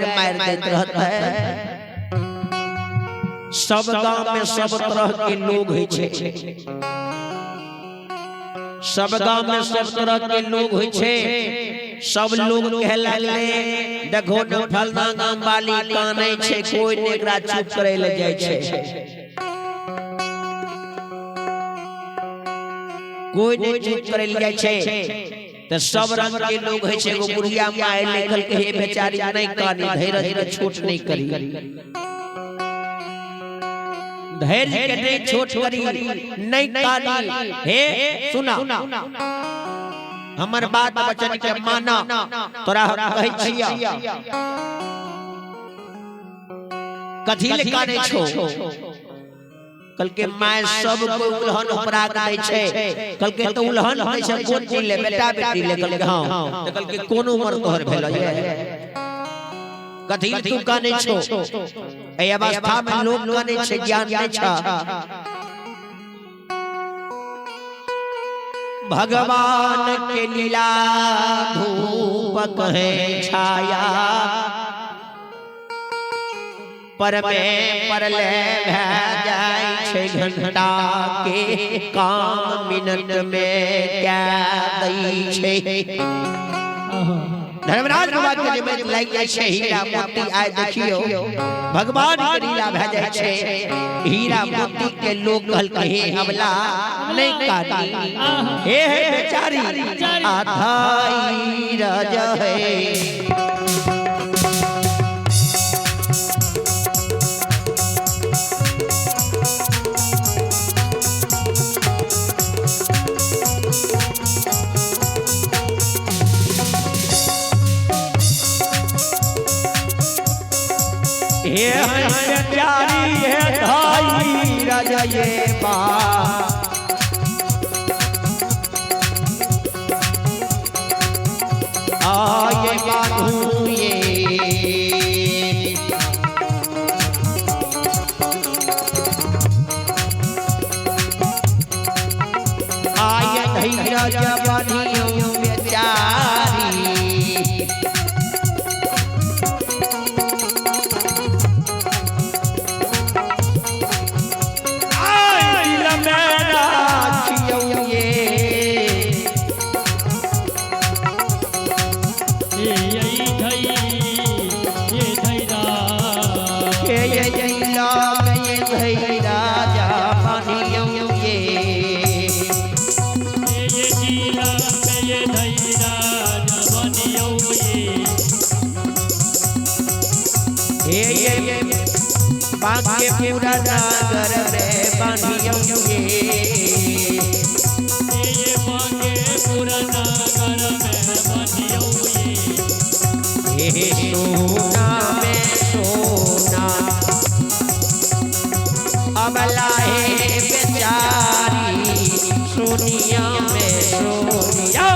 मारि दैत रहतै। सब गांव में सब तरह के लोग होइ छै, सब गांव में सब तरह के लोग होइ छै। सब लोग कहे लगले, देखो न फलना गाम वाली कानै छै, कोई ने एकरा चुप करे ले जाइ छै, कोई ने चुप करे ले जाइ छै। तऽ सब रंग के लोग होइ छै। एगो बुढ़िया माय लिखल के, हे बेचारी, नहीं कानी, धैर्य के छोट नहीं करी, धैर्य के नहीं छोट करी, नहीं कानी। हे सुना, हमर बात वचन के माना, तोरा हम कहै छिया, कथी ले कानै छो? कल के my सब कोई उल्हन उपरा के दै छै। कल के तो उल्हन दै छै कोन चीज ले? बेटा बेटी ले? कल के हां। त कल के कोन उम्र तोहर भेल ये? कथी ले तू कानै छो? एहि अवस्था में लोग कानै छै, ज्ञान नहि छ। भगवान के लीला धूप कहे छाया पर में परले भए जाइ छै, घंटा के काम मिनट में कए दै छै। धर्मराज बाबा के जे में लागि जाइ छै हीरा मोती, आइ देखियौ भगवान के लीला भए जाइ छै। हीरा मोती के लोग कहलकै, हे अबला, नहि कानी, हे हे बेचारी, आधाई रज है। हे बेचारी, हे धाई राजा ये बा आये बाधू ये आय धैर्य बनियो बेचारी। आय दिल में राखियो ये ये ये लाग ये धैरा जा बनियो ये हे ये बाके पूरा नगर रे बनियो ये हे सोना में सोना अबला हे बेचारी, सोनिया में सोनिया।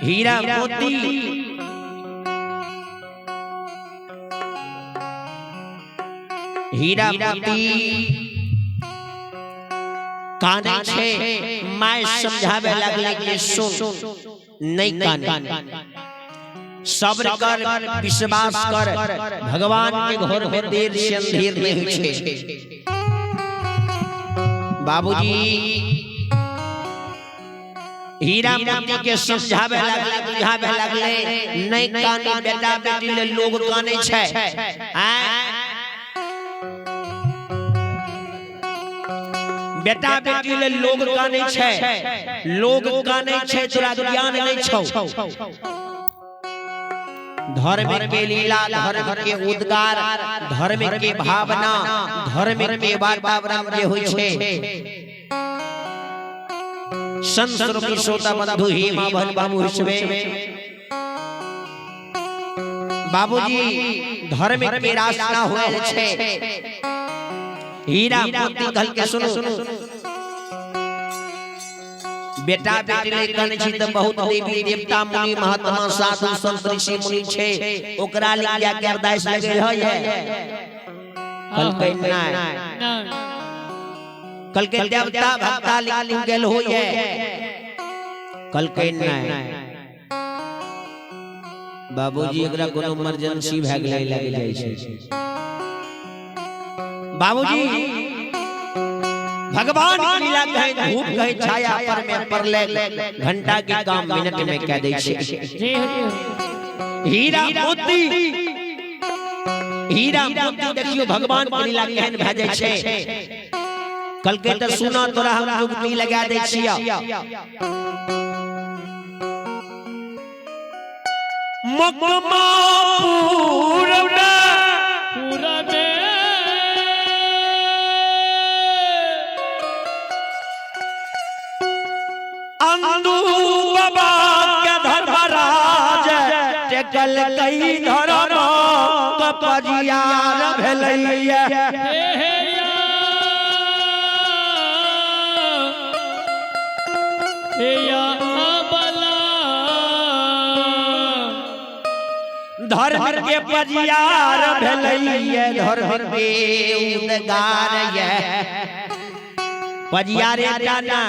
हीरा मोती हीरा मोती कानै छै। My समझावे लागले कि सुन, नहीं काने, सब्र कर, विश्वास कर, भगवान के घर में देर से अंधेर नहीं होइ छै। बाबूजी हीरा मोती के समझावे लागले, बुझावे लागले, नहीं कानी, बेटा बेटी ले लोग कानै छै। आय बेटा बेटी ले लोग कानै छै, लोग कानै छै, तोरा ज्ञान नहीं छौ। धर्म के लीला, धर्म के उद्गार, धर्म के भावना, धर्म के वातावरण जे होइ छै। संत श्रोता बंधु हेमा भन बाबू हिसबे बाबूजी, धर्म के रास्ता होयल छै। हीरा मोती कहलकै सुनू, बेटा बेटी ले कनै छी तऽ बहुत देवी देवता मुनि महात्मा साधु संत ऋषि मुनि छै, ओकरा लिए किया के अरदास लगेल है? कहलकै नहि। नहि। कहलकै देवता भक्ता लिख गेल होइए? कहलकै नहि। बाबूजी एकरा कोनो इमरजेंसी भए गेलै, लागि जाइ छै। बाबूजी भगवान की लीला कहे धूप कहे छाया पर में पड़ले, घंटा के काम मिनट में कह दै छै। जी हो, जी हो। हीरा मोती, हीरा मोती, देखियो भगवान के लीला केहन भए जाइ छै। कहलकै तऽ सुना, तोरा हम जुगती लगा दै छियौ। मकमापुर में पूरा में अंदू बाबा के धर्मराज टेकल कई धर्म कपजियार भेलैया। हे हे या, हे या अबला। धर्म के पजियार भेलैया, धर्म के उदगार ये पजियारे टा ना,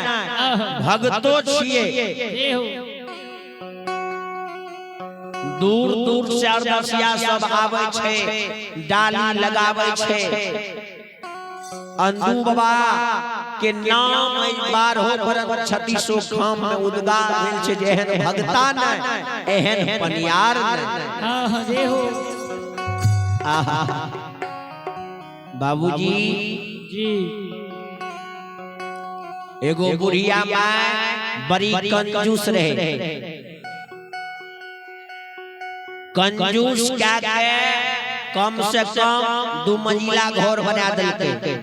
भगतो छिए। हे हो। दूर दूर से अरदसिया सब आबै छै, डाली लगाबै छै। अंदू बाबा के नाम एहि बारहो बरस 36 खाम में उद्गार भेल छै जे एहन भगता नहि, एहन पनियार नहि। हाँ हाँ, जे हो। आहा बाबूजी। जी। एगो बुढ़िया माय बड़ी कंजूस रहे। कंजूस क्या के कम से कम 2 मंजिला घर बना देलकै,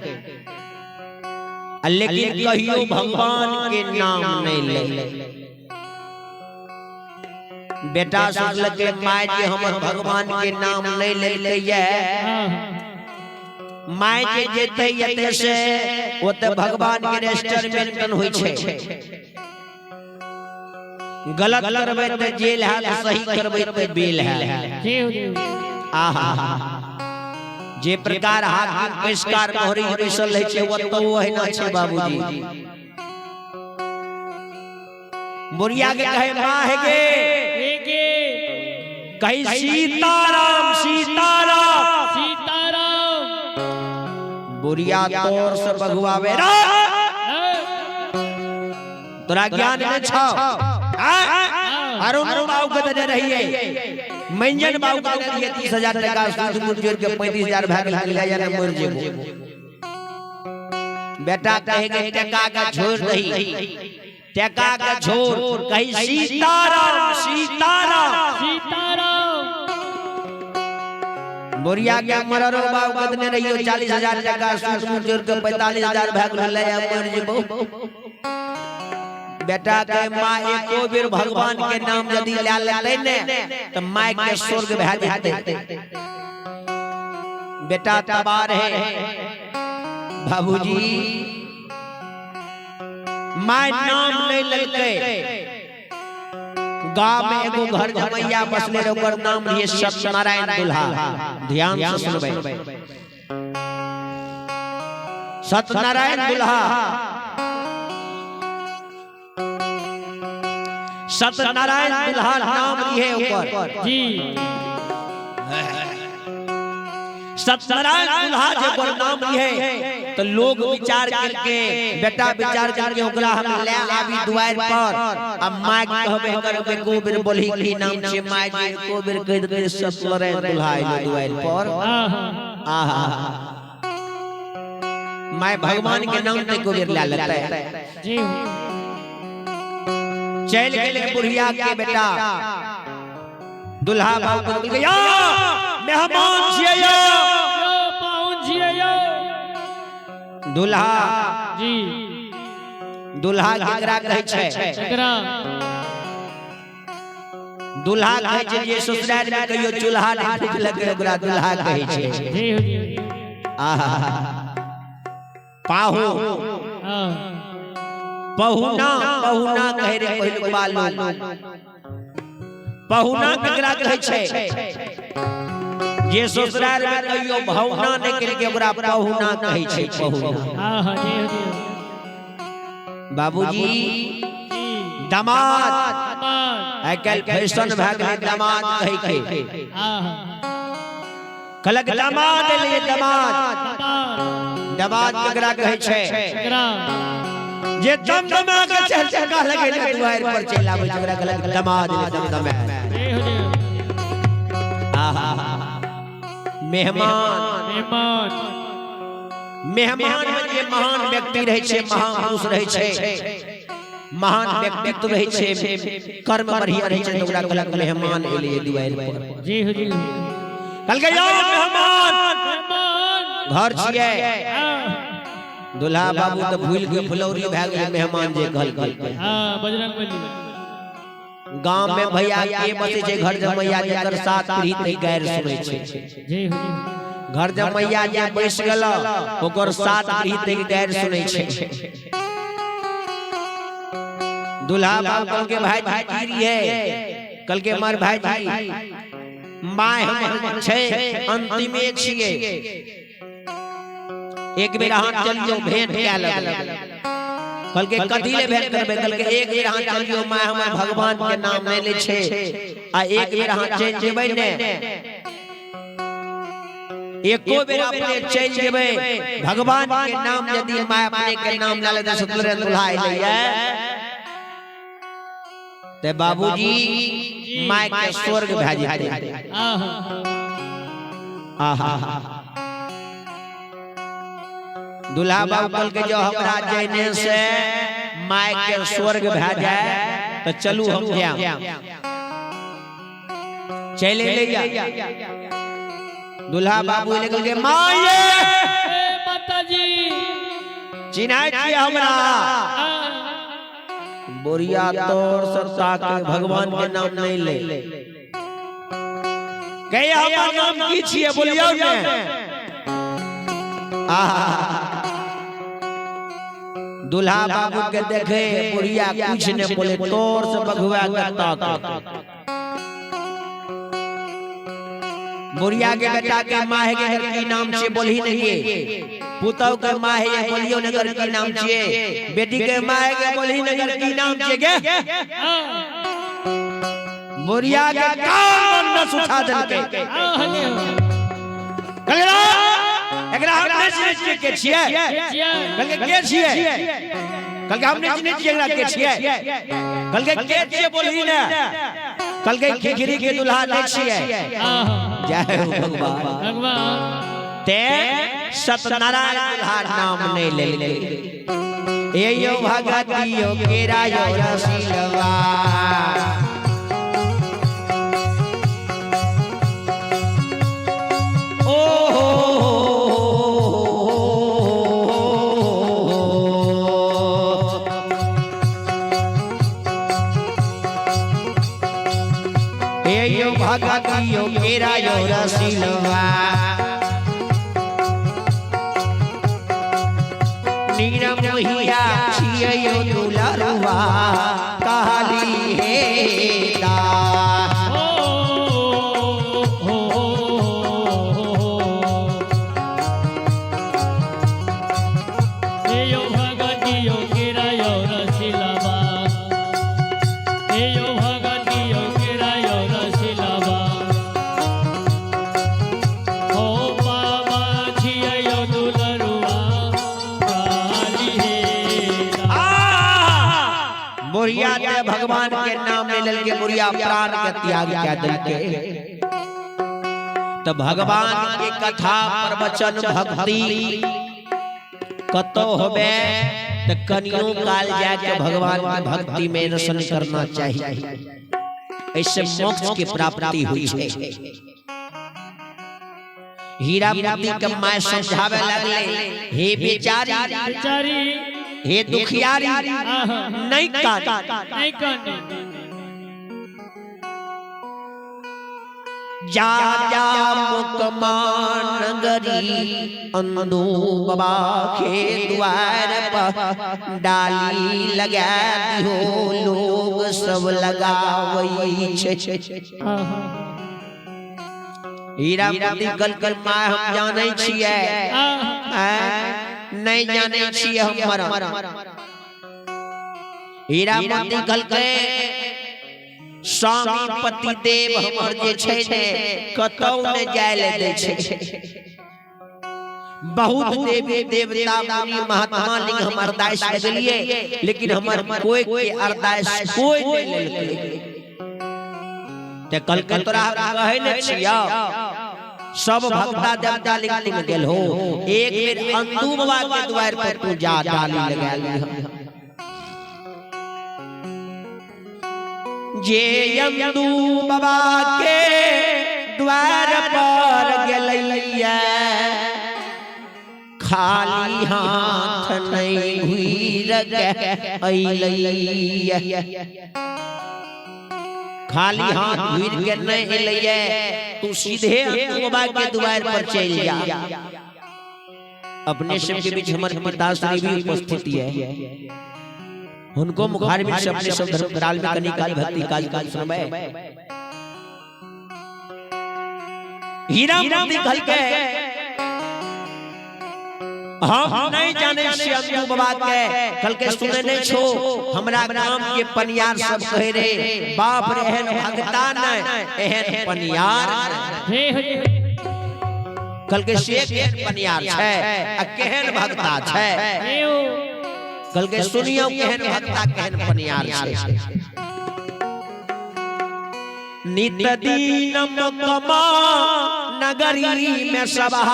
आ लेकिन कहियो भगवान के नाम नहीं ले। बेटा सोचलकै माय जे हमर भगवान के नाम नहीं लेलकै ये, हाँ हाँ my जे जेतै एतै से ओते भगवान के रजिस्टर मेंटेन होइ छै। गलत करबै तऽ जेल हैत, सही करबै तऽ बेल हैत। जी हो, जी हो। आहा, जे प्रकार हाकिम पेशकार मोहरी बैसल रहै छै, ओतऽ ओहिना छै। बाबूजी बुढ़िया के कहे माँ हे गे, एके कही सीताराम सीताराम सीताराम। बुढ़िया तोर से बघुआवे रा, तोरा ज्ञान में छौ? अरुण बाबू के देने रहिए, मंजन बाबू के देने रहिए 30,000 टका, सूद मूद जोड़ के 35,000 भए गेल, या ने मर जेबो। बेटा कहे के टका के छोड़ दही, टका के छोड़, कही सीताराम सीताराम सीताराम। बुढ़िया के मररो बाबू के देने रहियो 40,000 टका, सूद मूद जोड़ के 45,000 भए गेल, या मर जेबो। बेटा के माँ एको बेर भगवान के नाम यदि ले लेतै ने तऽ माय के स्वर्ग भए जेतै। बेटा तबाह रहे बाबूजी, my नाम नहीं लेलकै। गांव में एगो घर जमैया बसले रहे, ओकर नाम रहिए सत्यनारायण दुल्हा। ध्यान से सुनबै, सत्यनारायण दुल्हा, सत्यनारायण दुल्हा नाम रहिए ओकर। जी। सत्यनारायण दुल्हा जे ओकर नाम रहिए, तो लोग विचार करके, बेटा विचार करके ओकरा हम ले आबी दुआर पर आ my के कहबे एकर एको बेर बोलही की नाम छै। My जे एको बेर कहि देतै सत्यनारायण दुल्हा एलो दुआर पर, हाँ हाँ आहा, my भगवान के नाम ते एको बेर ले लेतै। जी। चल गेलै बुढ़िया के बेटा दुल्हा बाबू के बोलकै, या मेहमान छियै यौ। यो पाहुन छियै यो। दुल्हा। जी। दुल्हा केकरा कहै छै? एकरा दुल्हा कहै छै जे ससुराल में कहियो चूल्हा नहि फुकलकै, ओकरा दुल्हा कहै छै। जी हो, जी हो। आहा, पाहु। हाँ। पहुना पहुना कहे रे पहिलुकबा लोग। पहुना केकरा कहै छै? जे ससुराल में कहियो भौना नहि केलकै ओकरा पहुना कहै छै, पहुना। हाँ हाँ जी जी। बाबूजी जी। दामाद। दामाद। आइ काल्हि फैशन भए गेलै दामाद कहै के। हाँ हाँ। कहलक दामाद एलियै दामाद। दामाद। दामाद केकरा कहै छै? केकरा? जे दमदमा के चल चका लगेने दुआरि पर चलि आबै छै ओकरा कहलक दामाद एलै दमदमा। जी जी। आहा मेहमान। मेहमान। मेहमान में जे महान व्यक्ति रहै छै, महापुरुष रहै छै, महान व्यक्तित्व रहै छै, कर्म बढ़िया रहै छै, तऽ ओकरा कहलक मेहमान एलियै दुआरि पर। जी जी। कहलकै यौ मेहमान। मेहमान। घर छियै। हाँ। दुल्हा बाबू तऽ भूलि के फुलौरी भए गेलै मेहमान जे कहलकै। हाँ बजरंग बली। गांव में भैया के बसै छै घर जमैया जकर सात पीढ़ी तक गारि सुनै छै। जी जी। घर जमैया जे बैस गेल ओकर सात पीढ़ी तक गारि सुनै छै। दुल्हा बाबू कहलकै भाई भाई की रहियै? कहलकै मर भाई जी my हमर छै अंतिमे छियै, एक बेर अहाँ चलियौ भेंट कए लेबै। कहलकै कथी ले भेंट करबै? कहलकै एक बेर अहाँ चलियौ, my हमर भगवान के नाम नहि लै छै, आ एक बेर अहाँ चलि जेबै ने, एको बेर अपने चलि जेबै भगवान के नाम यदि my अपने के नाम लए लेतै सोचले दुल्हा एलैया ते बाबूजी my के स्वर्ग भए जेतै। आहा। आहा दुल्हा बाबू कहलकै जो हमरा जैने से my के स्वर्ग भए जाए तो चलू हम जाएब। चलि एलैया दुल्हा बाबू एलै कहलकै माय ए माताजी। चिन्है छियै हमरा? हाँ। बोरिया तोर सत्ता के भगवान के नाम नहीं ले गए। हमर नाम की छियै बोलियौ ने? आहा दुल्हा बाबू के देखे बुढ़िया कुछ ने बोले, तोर से बघुआ के ताक। बुढ़िया के बेटा के माँ के घर की नाम छे बोलही नहीं के, पुतौ के माँ है बोलियो नगर की नाम छे, बेटी के माँ के बोलही नगर की नाम छे गे। हाँ। बुढ़िया के कान न सुखा देलकै। हाँ जी। कहलकै एकरा हम नहि चिन्है छियै के छियै। छियै? कहलकै के छियै? कहलकै हम नहि चिन्है छियै एकरा के छियै। कहलकै के छियै बोलही ने? कहलकै खिखरी के दुल्हा नहि छियै। आहा। जय हो भगवान। भगवान। ते सत्यनारायण दुल्हा नाम नहीं लेलकै। ए यो भगतियो केरा यो रसीलवा ओ हो ए यो भगतियो केरा यो रसीलवा नीरम मोहिया छियै यो दुलरुआ कहली हे दा। हो हो हो हे यो भगतियो केरायो रसिलबा, हे यो भगतियो केरायो रसिलबा, हो बाबा छियो दुलरुआ काली हे। बुढ़िया के भगवान के नाम ले लेलके, बुढ़िया प्राण के त्याग कए देलके। तो भगवान के कथा प्रवचन भक्ति कतो होबे तो कनियो काल जाके भगवान की भक्ति में रसन करना चाहिए, ऐसे मोक्ष की प्राप्ति हुई है। हीरा मोती के my समझावे लगले, हे बेचारी, बेचारी, हे दुखियारी, आहा, नहीं कान नहीं काने। जा जा मुकमा नगरी अंदू बाबा के द्वार पर डाली लगा दिहो लोग सब लगावै छै। हीरा मोती कल कल my हम जानै छियै, नहीं जानै छियै हम मरम। हीरा मोती कल के स्वामी पति देव हमर जे छै ने कतौ ने जाय ले दै छै। बहुत देवी देवता मुनि महात्मा लिंग हम अरदास लगलिए, लेकिन हमर कोई के अरदास कोई नहीं लेलकै। ते कल के तोरा कहै ने छियौ सब भक्ता देवता लिंग तुम गेल हो, एक बेर अंदू बाबा के द्वार पर तू जा डाली लगा ली। जे अंदू बाबा के द्वार पर गेलैया खाली हाथ नहीं घुर के अइलैया, खाली हाथ घुर के नहीं अइलैया, तू सीधे अंदू बाबा के द्वार पर चल जा। अपने सब के बीच हमारे पिताश्री भी उपस्थित है, उनको मुखार में अपने सब धर्मकाल में कनी काल भक्ति काल काल समय हीरा मोती कल के हम नहीं जाने से अंदू बाबा के कल के सुने नहीं छो। हमरा गांव के पनियार सब कहे रे बाप रे एहन भगता नहीं एहन पनियार कल के से केहन पनियार छै आ केहन भगता छै। कल के सुनियो केहन भगता केहन पनियार छै। नित दिन मुकमा नगरी में सभा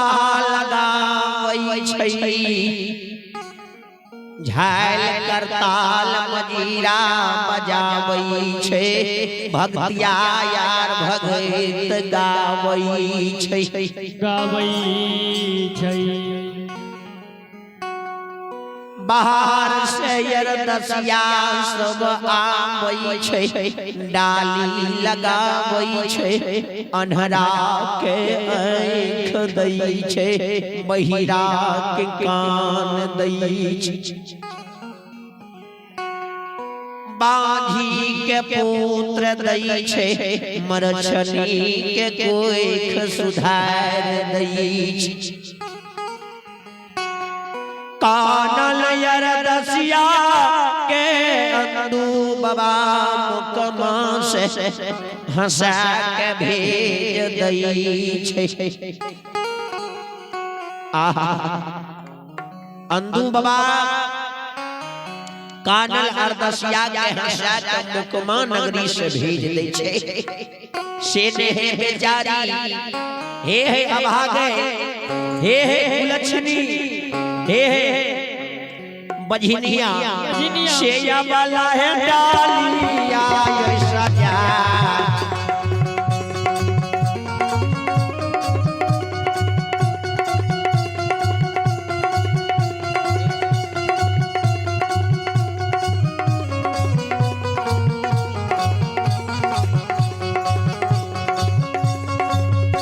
लगावै छै, झाल करताल मजीरा बजावै छै, भक्तिया यार भगत गावै छै, गावै छै। बाहर से अरदसिया सब आबै छै, डाली लगाबै छै, अन्हरा के आँख दै छै, बहिरा के कान दै छै, बाझी के पुत्र दै छै, मरछनी के कोख सुधार दै छै। कानल अरदसिया के अंदू बाबा मुकमा से हंसा के भेज दै छै। आहा अंदू बाबा कानल अरदसिया के हंसा के मुकमा नगरी से भेज दै छै। से ने हे बेचारी, हे हे अभागे, हे हे कुलक्षणी, हे हे बझनिया, से वाला है डालिया ये सजा।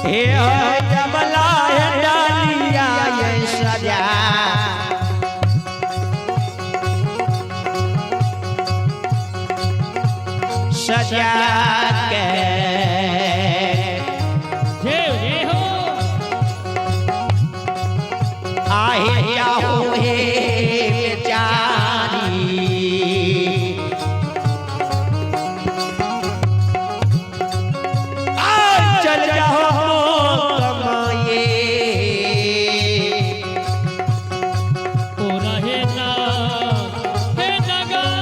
हे वाला है डालिया ये सजा। सजा के जय हो आहे जाहो हे बेचारी, चल जाओ कमाए ओ रहे ना हे नगर।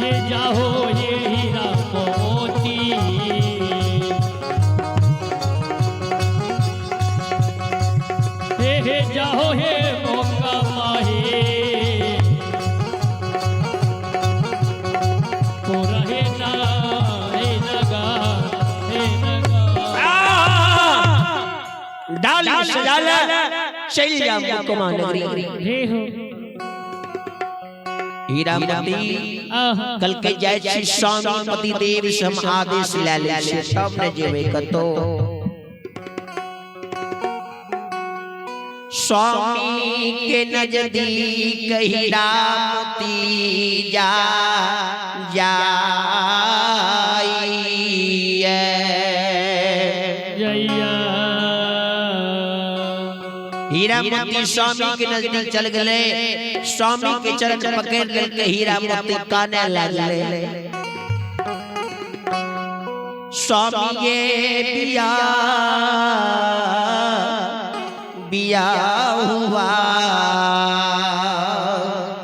ये जाहो ये हीरा मोती। हे हे जाहो हे मौका माहे को रहे ना हे नगा हे नगा। डाल सजाला चल जा मुकमा नगरी। हे हो। हीरा मोती आहा। कल के जाय छी स्वामी पति देव से हम आदेश ले ले छी तब ने जेबै कतो। स्वामी के नजदीक हीरा मोती जा जाइए। जैया। हीरा मोती स्वामी के नजदीक चल गए, स्वामी के चरण पकड़ लेके हीरा मोती काने लगले। स्वामी ये बिया बिया हुआ।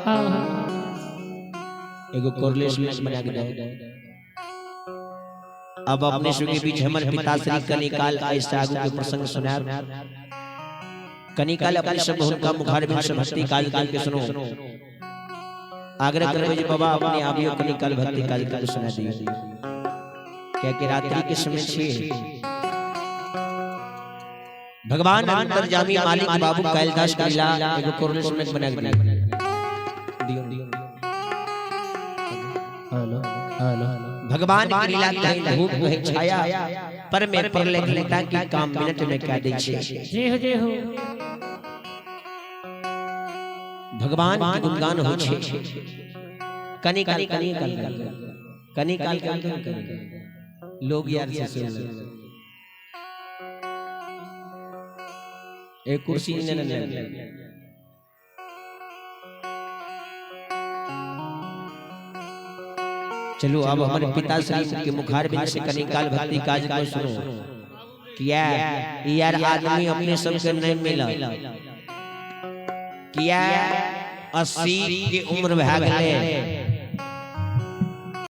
आहा। एगो कोरलेस मैच बना के दो। अब अपने सब के बीच हमर पिताश्री कनिकाल ऐसा आगू के प्रसंग सुनार। कनिकाल अपने सब हुनका मुखारबिंद से भक्ति कार्यक्रम के सुनो। आग्रह करबै जे बाबा अपने आबियो कनिकाल भक्ति कार्यक्रम के सुना दियो, क्या कि रात्रि के समय छे। भगवान अंतर्जामी मालिक बाबू कैलदास लीला एगो कोरलेस मैच बना के दियो। दियो हेलो हेलो। भगवान की लीला कहीं धूप कहीं छाया, पर में परले घंटा की काम मिनट में कह दै छै। जय हो जय हो। भगवान के गुणगान होइ छै। कनी काल कनी काल कनी काल कनी काल लोग यार से सुन ले। एक कुर्सी ने ने चलो अब हमारे पिताश्री के मुखारबिंद से कनिकाल भक्ति कार्यक्रम सुनो। किया यार आदमी अपने सबके नहीं मिला, किया 80 के उम्र भए गेलै।